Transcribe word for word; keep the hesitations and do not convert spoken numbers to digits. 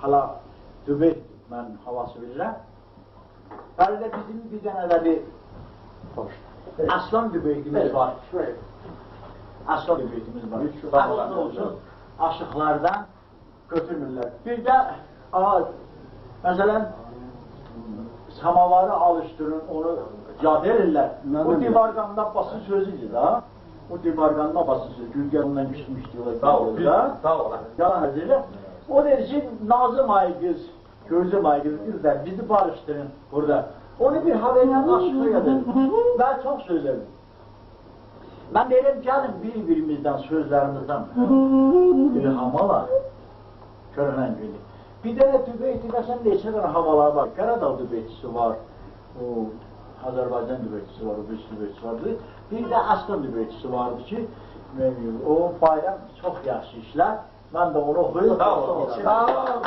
حالا دوبئت من حاواسی وئریرم. بلی ده بیزیم بیر دنه ده بیر اصلان دوبئتیمیز وار. اصلان دوبئتیمیز وار. ساغ اولون. اولسون، آشیقلاردان گؤتورمورلر. بیر ده، آ، مثلا، ساماواری آلیشدیرین، اونو یاد ائدیرلر. نه بو دئییرلر؟ دیوارقاندان باسین سؤزو ایدی دا. او دیوارقاندان باسین سؤزو. گولگندن پیشمیشدی، او دا ساغ اول، گولگندن. ساغ اول. یالان دئییر. او دئییر کی، نازیم آی قیز، گؤزوم آی قیز، قیز دا بیزی باریشدیرین بورادا. اونو بیر هاوایلا آشیقلیق ائدیر. من چوخ سؤزلر. من دئییرم، گلین بیر-بیریمیزدن، سؤزلریمیزدن الهام آلاق. گؤره‌نن گونو. بیر دنه دوبئتی، مثلا، نئچه دنه هاوالاری وار. قاراداغ دوبئتیسی وار. او، آذربایجان دوبئتیسی وار، او بیریسی دوبئتیسی وار. بیر ده اصلان دوبئتیسی واردی کی، او بایرام چوخ یاخشی ایشلر. من ده اونو اوخویوم. ساغ اولون. ساغ اولون.